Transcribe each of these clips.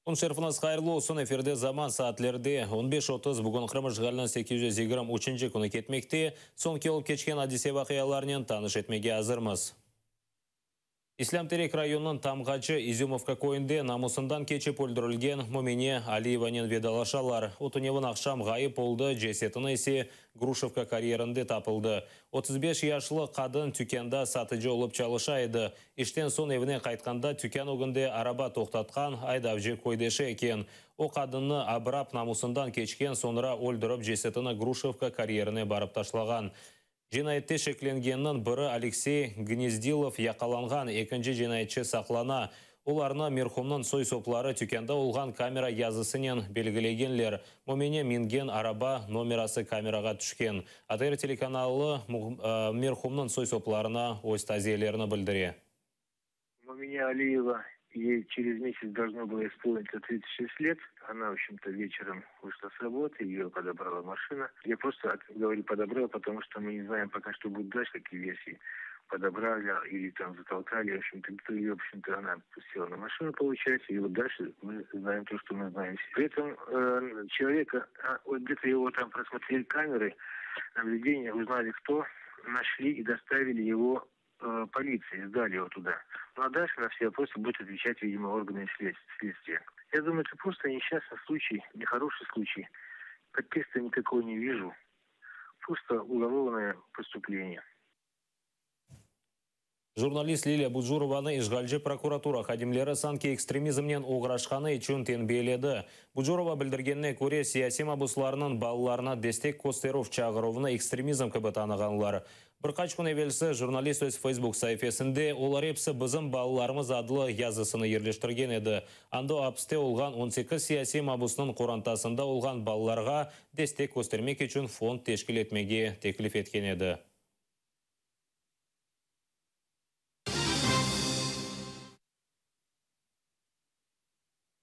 Kün şerfiñiz hayırlı olsun, efirde Zaman saatlerde 15:30, bugün Qırım işğaliniñ 823-nci künü ketmekte. Soñki olıp keçken adise-vaqialarnen tanış etmege azırmız. İslâm Terek rayonınıñ Tamğaçı, İzümovka, köyünde namusından keçip öldürilgen Mümine Aliyevanen vedalaşalar. O tünevin aqşam ğayıp oldı, cesetini ise Gruşevka karyerinde tapıldı. 35 yaşlı qadın tükânda satıcı olıp çalışa edi. İşten soñ evine qaytqanda tükân ögünde araba toqtatqan aydavcı köydeşi eken. O qadınnı abırap namusından keçken, soñra öldürip cesetini Gruşevka karyerine barıp taşlağan. Cinayette şeklengenniñ biri Aleksey Gnezdilov yaqalanğan, ekinci cinayetçi saqlana. Olarnı merhumnıñ soy-sopları tükânda olğan kamera yazısınen belgilegenler. Mümine mingen araba nomerası kamerağa tüşken. ATR telekanalı merhumnıñ soy-soplarına öz taziyelerini bildire. Mümine Aliyeva, ей через месяц должно было исполниться 36 лет. Она, в общем-то, вечером вышла с работы, ее подобрала машина. Я просто говорю подобрала, потому что мы не знаем пока, что будет дальше, какие версии. Подобрали или там затолкали, в общем-то, ее, в общем-то, она села на машину, получается, и вот дальше мы знаем то, что мы знаем. При этом человека, вот где-то его там просмотрели камеры наблюдения, узнали кто, нашли и доставили его полиции, сдали его туда. Ну а дальше на все вопросы будут отвечать, видимо, органы следствия. Я думаю, это просто несчастный случай, нехороший случай. Подтекста никакого не вижу. Просто уголовное преступление. Jurnalist Lilâ Bucurovanı işğalci prokuratura hadimleri sanki ekstremizmnen oğraşqanı içün tenbiyeledi. Bucurova bildirgenine köre, siyasiy mabuslarnıñ balalarına destek kösterüv çağıruvını ekstremizm kibi tanığanlar. Bir qaç kün evelsi jurnalist öz Facebook saifesinde Olar episi bizim balalarımız adlı yazısını yerleştirgen edi. Anda o apiste olğan 18 siyasiy mabusnıñ qorantasında olğan balalarğa destek köstermek içün fond teşkil etmege teklif etken edi.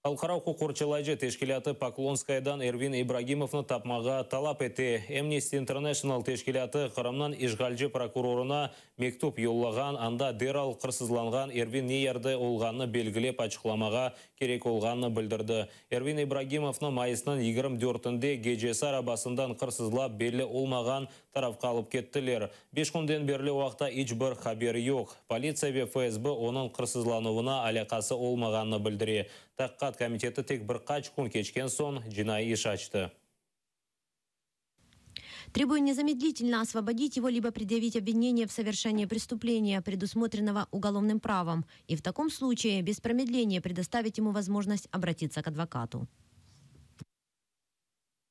Halqara uquq qorçalayıcı teşkilâtı Poklonskayadan Ervin İbragimovnı tapmağa talap ete. Amnesty International teşkilâtı Qırımnıñ işğalci prokurorına mektüp yollağan, anda deral qırsızlanğan Ervin ne yerde olğanını belgilep açıqlamağa kerek olğanını bildirdi. Ervin İbragimovnı mayısnıñ 24-ünde gecesi arabasından qırsızlap belli olmağan tarafqa alıp kettiler. Beş künden berli o aqta iç bir haber yoq. Politsiya ve FSB onıñ qırsızlanuvına alâqası olmağanını bildire. Taqiqat komiteti tek bir qaç kün keçken soñ cinaiy iş açtı. Требую незамедлительно освободить его либо предъявить обвинение в совершении преступления, предусмотренного уголовным правом, и в таком случае без промедления предоставить ему возможность обратиться к адвокату.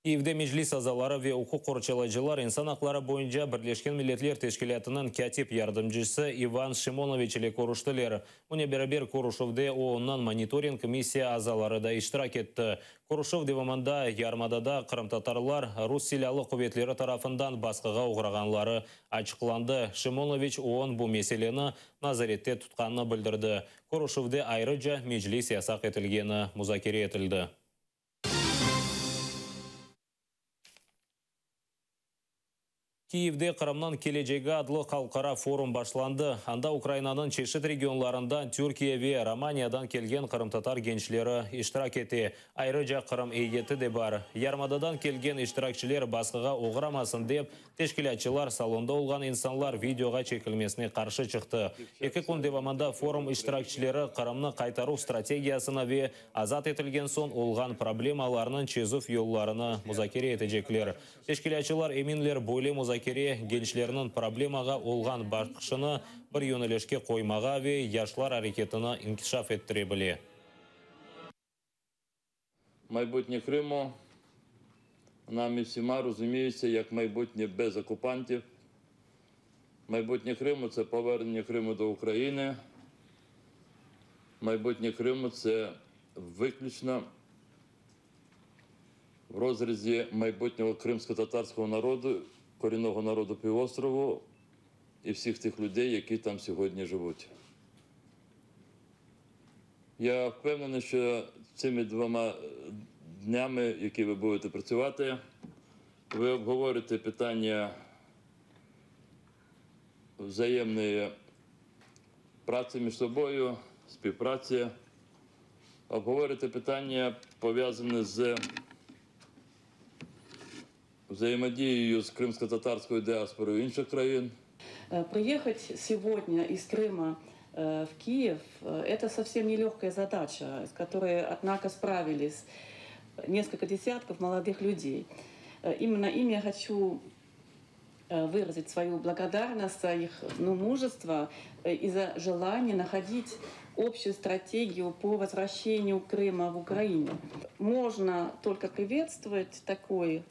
Kyivde Meclis azaları ve uquq qorçalayıcılar İnsan aqları boyunca Birleşken Milletler Teşkilâtınıñ kâtip yardımcısı İvan Şimonoviç ile körüştiler. Bunen beraber körüşüvde OONnıñ monitoring missiya azaları da iştirak etti. Körüşüv devamında yarımadada qırımtatarlar rus silâlı quvetleri tarafından basqığa oğrağanları açıqlandı. Şimonoviç OON bu meseleni nazarette tutqanını bildirdi. Körüşüvde ayrıca Meclis yasaq etilgeni muzakere etildi. Kiyevde Qırımnıñ kelecegi adlı halqara forum başlandı. Anda Ukrainanıñ çeşit regionlarından, Türkiye ve Romaniyadan kelgen qırımtatar gençleri iştirak ete. Ayrıca Qırım eyyeti de bar. Yarımadadan kelgen iştirakçiler basqığa oğramasın dep, teşkilâtçılar salonda olğan insanlar videoğa çekilmesine qarşı çıqtı. Eki kün devamında forum iştirakçileri Qırımnı qaytaruv strategiyasını ve azat etilgen soñ olğan problemalarnıñ çezüv yollarını muzakere etecekler. Teşkilâtçılar eminler, böyle muzakere gençlerniñ problemağa olğan baqışını bir yönelişke qoymağa ve yaşlar areketini inkişaf ettire bile. Maybutne Krımu nami всіма розуміється як майбутнє без окупантів. Майбутнє Криму – це повернення Криму до України. Майбутнє Криму – це виключно в розрізі майбутнього кримсько-татарського народу, корінного народу півострову і всіх тих людей, які там сьогодні живуть. Я впевнений, що цими двома днями, які ви будете працювати, ви обговорите питання взаємної праці між собою, співпраці. Обговорити питання, пов'язане з взаємодією з кримсько-татарською діаспорою інших країн. Приехать сегодня из Крыма в Киев – это совсем нелегкая задача, с которой, однако, справились несколько десятков молодых людей. Именно им я хочу выразить свою благодарность за их ну, мужество и за желание находить общую стратегию по возвращению Крыма в Украину. Можно только приветствовать такой,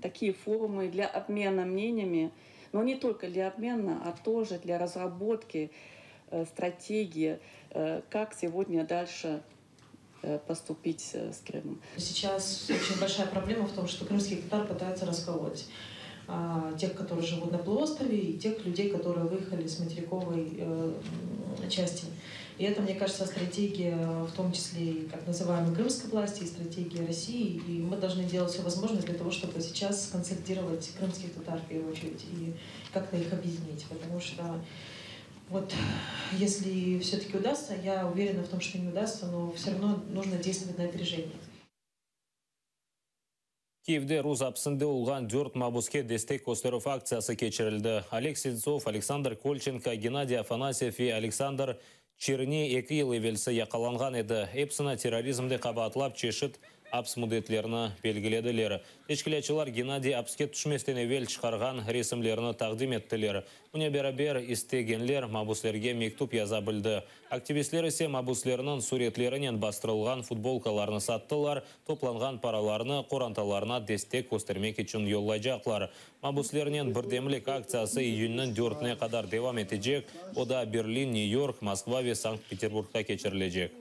такие форумы для обмена мнениями, но не только для обмена, а тоже для разработки стратегии, как сегодня дальше поступить с Крымом. Сейчас очень большая проблема в том, что крымских татар пытаются расколоть. Тех, которые живут на полуострове, и тех людей, которые выехали с материковой части. И это, мне кажется, стратегия, в том числе и так называемой крымской власти, и стратегия России. И мы должны делать все возможное для того, чтобы сейчас консолидировать крымских татар в первую очередь и как-то их объединить. Потому что вот если все-таки удастся, я уверена в том, что не удастся, но все равно нужно действовать на опережение. Киевде rus apsinde olğan 4 mabuske destek kösterüv aktsiyası keçirildi. Oleg Sentsov, Александр Кольченко, Геннадий Афанасьев ve Александр Черни 2 yıl evelsi yaqalanğan edi. Episini terrorizmde qabaatlap çeşit aps müddetlerini belgilediler. Teşkilâtçılar Gennadiy apske tüşmezden evel çıqarğan resimlerini taqdim ettiler. Bunen beraber istegenler mabuslerge mektüp yaza bildi. Aktivistler ise mabuslerniñ suretlerinen bastırılğan futbolkalarını sattılar, toplanğan paralarını qorantalarına destek köstermek içün yollaycaqlar. Mabuslernen birdemlik aktsiyası iyünniñ 4-üne qadar devam etecek. O da Berlin, Нью-Йорк, Moskva ve Sankt-Peterburgda keçirilecek.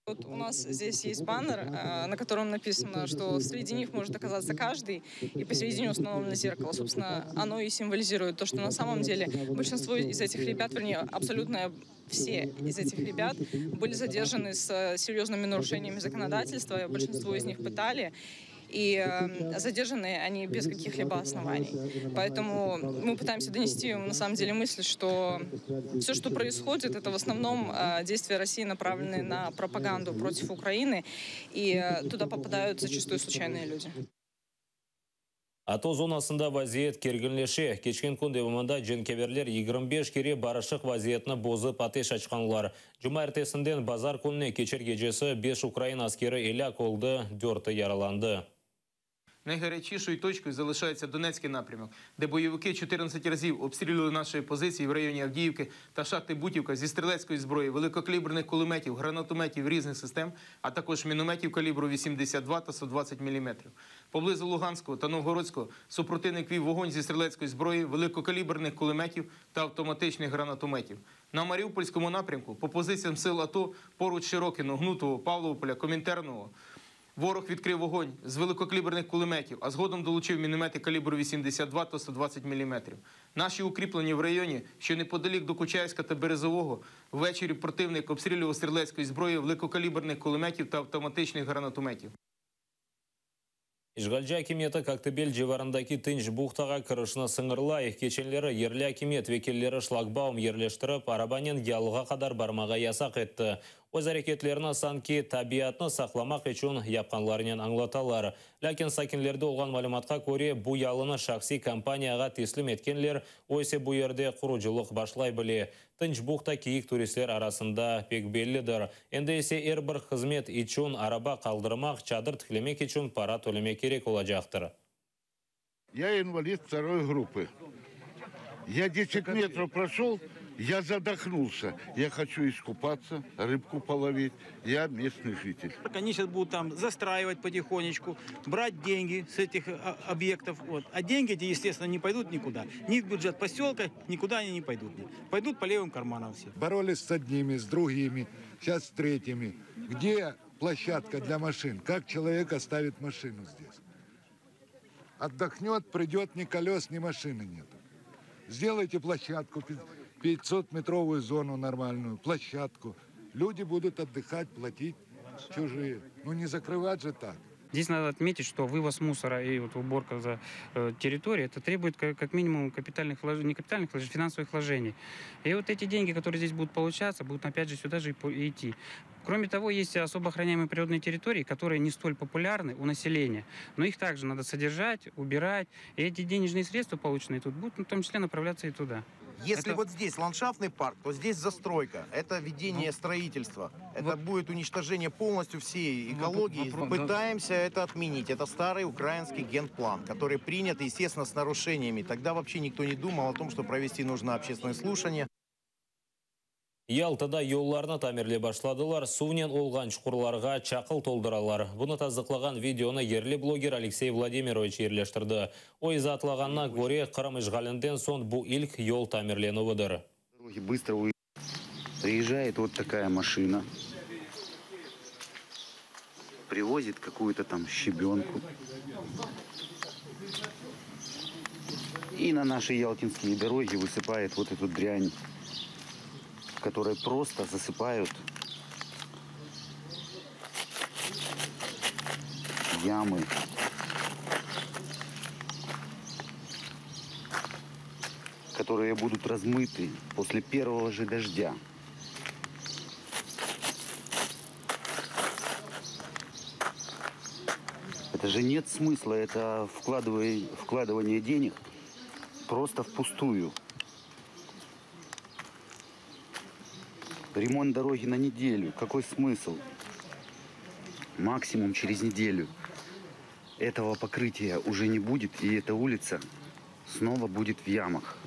Вот у нас здесь есть баннер, на котором написано, что среди них может оказаться каждый, и посередине установлено зеркало. Собственно, оно и символизирует то, что на самом деле большинство из этих ребят, вернее, абсолютно все из этих ребят были задержаны с серьезными нарушениями законодательства, большинство из них пытали. И задержаны они без каких-либо оснований. Поэтому мы пытаемся донести на самом деле мысль, что все, что происходит, это в основном действия России, направленные на пропаганду против Украины, и туда попадают зачастую случайные люди. ATO zonasında vaziyet kerginleşe. Keçken kün devamında cenkâverler 25 kere barışıq vaziyetini bozıp ateş açqanlar. Cumaertesinden bazar kününe keçer gecesi 5 ukrain askeri elâk oldı, 4 yaralandı. Найгарячішою точкою залишається Донецький напрямок, де бойовики 14 разів обстрілювали наші позиції в районі Авдіївки та шахти Бутівка зі стрілецької зброї, великокаліберних кулеметів, гранатометів різних систем, а також мінометів калібру 82 та 120 мм. Поблизу Луганського та Новгородського супротивник вів вогонь зі стрілецької зброї, великокаліберних кулеметів та автоматичних гранатометів. На Маріупольському напрямку по позиціям сил АТО поруч Широкино, Гнутово, Павловополя, Комінтернового ворог відкрив вогонь з великокаліберних кулеметів, а згодом долучив міномети калібру 82 та 120 мм. Наші укріплення в районі, що неподалік Докучаєвська та Березового, ввечері противник обстрілював стрілецькою зброєю великокаліберних кулеметів та автоматичних гранатометів. İşğalci akimiyeti Koktebel civarındaki Tınç Buhtağa kirişni sıñırlay. Keçenleri yerli akimiyet vekilleri şlagbaum yerleştirip, arabanen yalığa qadar barmağa yasaq etti. Öz areketlerini sanki tabiatnı saqlamaq içün yapqanlarınen añlatalar. Lâkin sakinlerde olğan malümatqa köre, bu yalını şahsiy kompaniyağa teslim etkenler, o ise bu yerde qurucılıq başlay bile. Tınç Buhta kiyik turistler arasında pek bellidir. Endi ise er bir hızmet içün araba qaldırmaq, çadır tiklemek içün para tölemek kerek olacaqtır. Я инвалид второй группы. Я 10 метров прошел, я задохнулся. Я хочу искупаться, рыбку половить. Я местный житель. Они сейчас будут там застраивать потихонечку, брать деньги с этих объектов. Вот. А деньги эти, естественно, не пойдут никуда. Ни в бюджет поселка, никуда они не пойдут. Пойдут по левым карманам все. Боролись с одними, с другими, сейчас с третьими. Где площадка для машин? Как человек оставит машину здесь? Отдохнет, придет, ни колес, ни машины нет. Сделайте площадку, 500-метровую зону нормальную, площадку. Люди будут отдыхать, платить чужие. Ну не закрывать же так. Здесь надо отметить, что вывоз мусора и вот уборка за э, территорией, это требует как минимум капитальных вложений, не капитальных вложений, финансовых вложений. И вот эти деньги, которые здесь будут получаться, будут опять же сюда же и идти. Кроме того, есть особо охраняемые природные территории, которые не столь популярны у населения, но их также надо содержать, убирать. И эти денежные средства, полученные тут, будут в том числе направляться и туда. Если Это... вот здесь ландшафтный парк, то здесь застройка. Это ведение ну, строительства. Это вот. будет уничтожение полностью всей экологии. Вопрос, Пытаемся это отменить. Это старый украинский генплан, который принят, естественно, с нарушениями. Тогда вообще никто не думал о том, что провести нужно общественное слушание. Ялтада yollarnı tamirlep başladılar, suvnen olğan çuqurlarğa çaqıl tolduralar. Bunı tasdıqlağan videonı yerli bloger Aleksey Vladimiroviç yerleştirdi. O izaatlağanına köre, Qırım işğalinden soñ bu ilk yol tamirlenüvidir. Быстро приезжает вот такая машина, привозит какую-то там щебенку. И на наши ялтинские дороги высыпает вот эту дрянь, которой просто засыпают ямы. Которые будут размыты после первого же дождя. Это же нет смысла, это вкладывание денег просто впустую. Ремонт дороги на неделю. Какой смысл? Максимум через неделю этого покрытия уже не будет, и эта улица снова будет в ямах.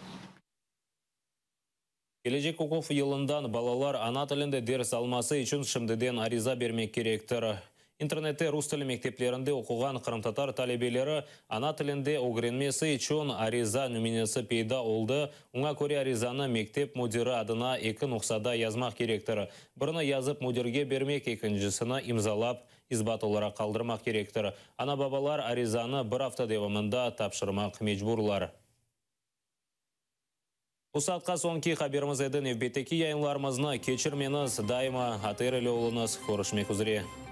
Kelecek oquv yılından balalar ana tilinde ders alması içün şimdiden ariza bermek kerektir. İnternette rus tili mekteplerinde oquğan qırımtatar talebeleri ana tilinde ögrenmesi içün ariza nümünesi peyda oldı. Oña köre arizanı mektep müdiri adına eki nushada yazmaq kerektir. Birini yazıp müdirge bermek, ekincisini imzalap isbat olaraq qaldırmaq kerektir. Ana-babalar arizanı bir afta devamında tapşırmaq mecburlar. Bu saatqa soñki haberimiz edi. Nevbetteki yayınlarımıznı keçirmeñiz. Daima ATR ile oluñız. Körüşmek üzre.